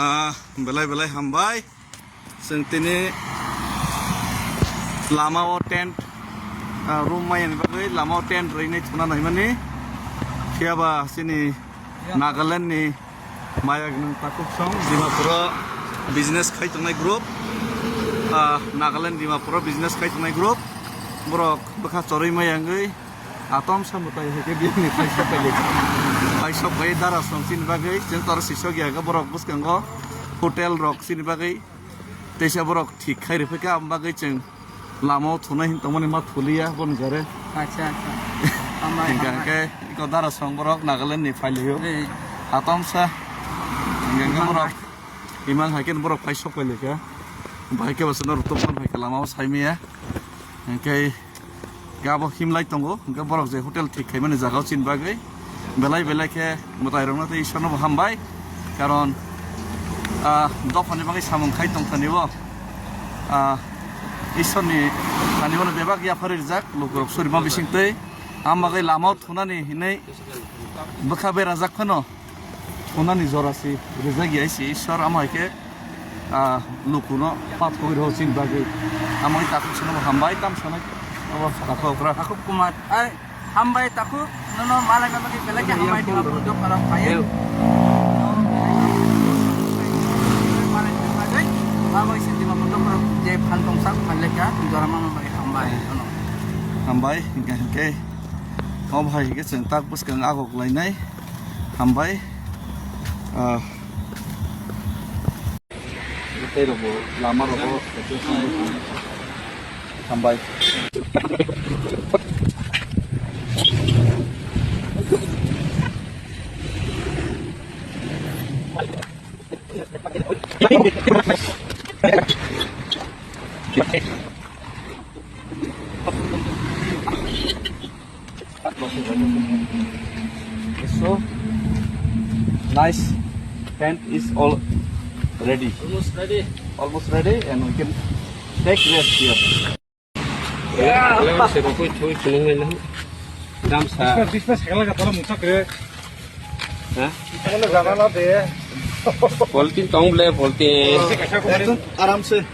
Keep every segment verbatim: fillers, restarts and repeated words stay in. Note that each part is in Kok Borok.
Ah, belai belai hambai. Chwng tini lama o tent, ah, room maya ni bagwi lama o tent rwinai thuna naimani. Phiya ba chini Nagaland ni maya gwnang takhuk song Dimapur o business khai tongnai group. Ah, Nagaland Dimapur o business khai tongnai group. Borok bwkha chorwi maya wngwi atom sa mwtai hai khe bini paisok pai le. Paisok bai dara song chini bagwi chwng tor sisok ya khe borok bwskango hotel rok chini bagwi. Teisa borok thik khai rwphai kha, aboni bagwi chwng lama o thunai hin tongmani ma thuliya boni jare. Acha, acha. Hambai, hingka hambai. Hingke iko dara song borok Nagaland ni phai liyo. Ei. Atom sa. Hingka hingke borok imang hai khe borok phai sok pai laikha. Bahai khe basa norok tongmani hai khe lama o sai maya. Hingke Gabo himlai tongo, hingke borok je hotel thik khaimani jagao chini bagwi belai belai khe mwtairokno tei Ishwarno bo hambai, karon, ah, dophani bagwi samung khai tongthani bo, ah, Ishwarni thani bono bebak yapharwi rijak, lukurok surima bisingtwi, am bagwi lamao thunani hinwi bwkha berajak phano. Thunani jora si rijak ya si Ishwar, amo hai khe, ah, lukuno pathogwi rw chini bagwi. Amo hai takhuk sano hambai tam sanai abo takhuk ra. Takhuk Kumar, ai, hambai takhuk, nono malai ma bagwi belai khe hambai Dimapur dophano phaiya. Malai ma bagwi, abo isi Dimapur dophano je phan tongsa phan lekha, jora ma bagwi hambai nono. Hambai, hingke hingke. Obo hai hingke chwng tak bwskang agok lainai. Hambai. Ah. Tei rokbo lama rokbo hambai. So nice. Tent is all ready. Almost ready. Almost ready, and we can take rest here. Lewan se rokoi thui chunung lai lang. Dam sa. Dispa, dispa sakala ka tala muchak re. Ha? Mana jana na de. Poltin tong ble, poltin. Ekdom aram se.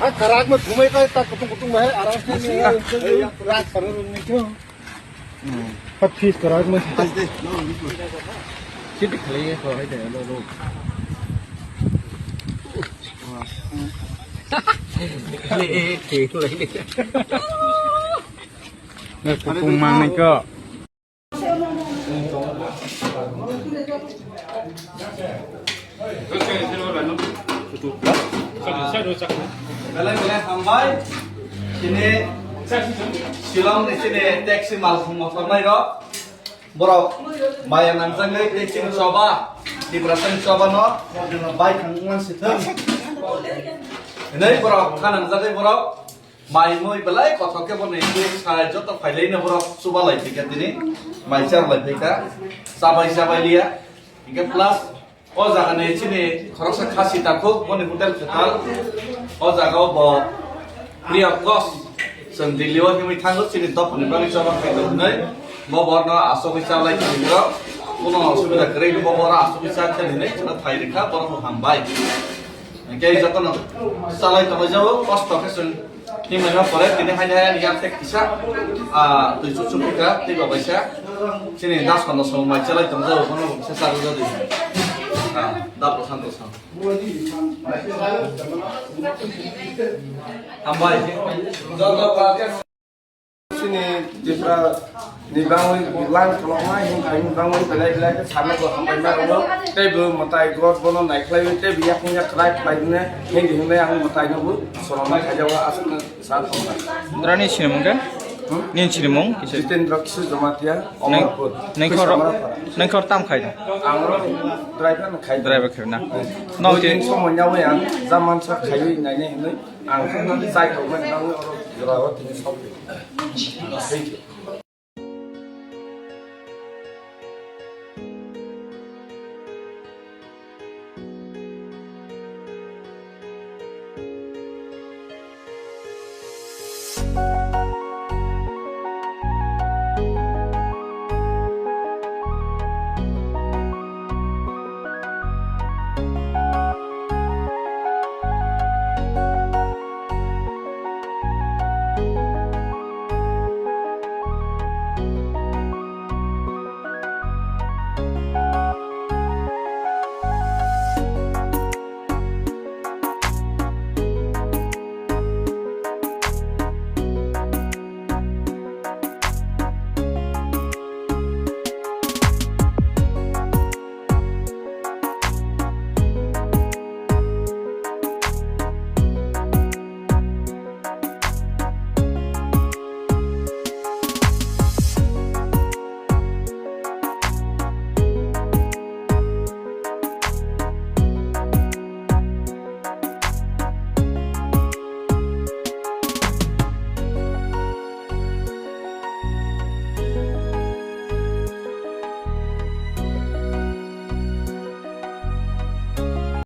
Ah, karak mein ghumai ka, tak kutung kutung hai, aram se. Rak sar ni kyo. Pat phis karak mein. Sit khale ye ko hai de lo lo. Kutung mang ni ko. Belai belai hambai. Chini Shillong ni chini taxi malkhung mothor nai rok. Borok maya nangjagwi tei chini choba, Tiprasani choba no bai khang wng si thung. Hinwi borok kha nangjagwi borok. Mai mui belai kothok khe bono himwi sai joto phailai no borok chuba lai phai kha tini. Mai char lai phai kha. Chabai chabai liya. Hingkhe plus o jaga ni chini khoroksa khasi takhuk boni hotel kwtal. O jaga o bo free of cost chwng Delhi o himwi thango chini dophani bagwi choba khai tong hwnwi. Bo borno asogwi cha lai tini borok. Bono osubida kwrwi bo borok asogwi cha khe hwnwi chwngno thai rwkha borok bo hambai. Hingke jotono salai tonglaijao, kosto khe chwng himlaima pore, tini haini hai ani yak thek kisa, ah, twi chuchuk kha, tei bo kaisa chini das panda song mai chalai tongjao, bono bo kisa charwjak di. Ah, da Prashanto song. Hambai. Joto ba khe Chini Tripura ni bangwi lang tholokma himkha himni bangwi belai belai khe sana bo hambai ma rwo. Tei bo mwtai God bono naikhlaiwi tei bo yakung yak khlai khlai hwnwi hindi hwnwi ang mwtai no bo swnamna khaijao aswkno sa thangma. Brani sinimung khe? Hmm? Nini sinimung kisa? Jitendra Kishore Jamatia, Neng-, Amarpur. Nengkhor, Khuisamarophara. Nengkhor tam khai da? Ang oro driver no khai. Driver khai na? Hmm. Nong Dui ti- din somoi yawi ang jamansa khaiwi nainai hwnwi ang chai tongmani bangwi oro jora o tini sok. Thank you.